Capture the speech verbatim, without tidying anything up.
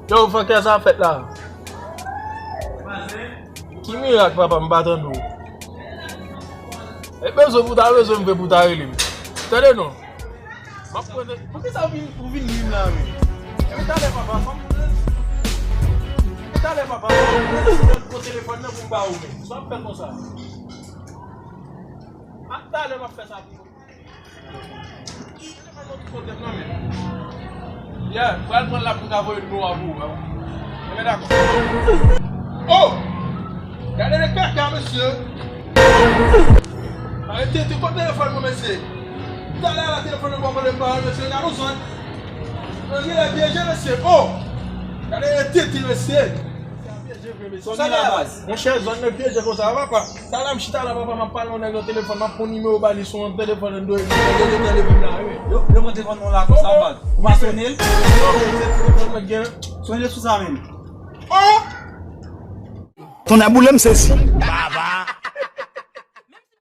Yo, fè kè sa fèt la. Ki mirak, papa, m pa tande w. E bezwen pou ta bezwen m vre pou ta rele m. Tande non. M ap pran de. Poukisa ou vin, ou vin ri m la, men? Epi talè, papa, fò m. Epi talè, papa, fò m pran telefòn nan pou m ba ou, men. Sa w ap fè konsa. A talè, m ap fè sa pou ou. Telefòn nan tout kote m nan, men. Yeah, pral pran l la pou m ka voye nimewo a pou ou, wi. Ebyen, dakò. Oh! Gade de kaka, mesye. Arete, te kot telefòn mwen, mesye. Talè a la telefòn nan mwen vòlè m pa, mesye, gade yon zòn. Nan gen lè pyeje, mesye. Oh! Gade de tete, mesye. Sa pyeje vre, mesye. Sa la baz. Monchè, zòn nan pyeje konsa, papa. Talè m chita la, papa, m ap pale yon nèg nan telefòn, m ap pran nimewo ba li sou yon telefòn, m dwe, m dwe tande li la, wi. Yo, yo pran telefòn nan la konsa, baz. Ou pa sone l? Yo, se telefòn mwen gen. Sone l sou sa menm. Oh! Tonnè boule m sezi.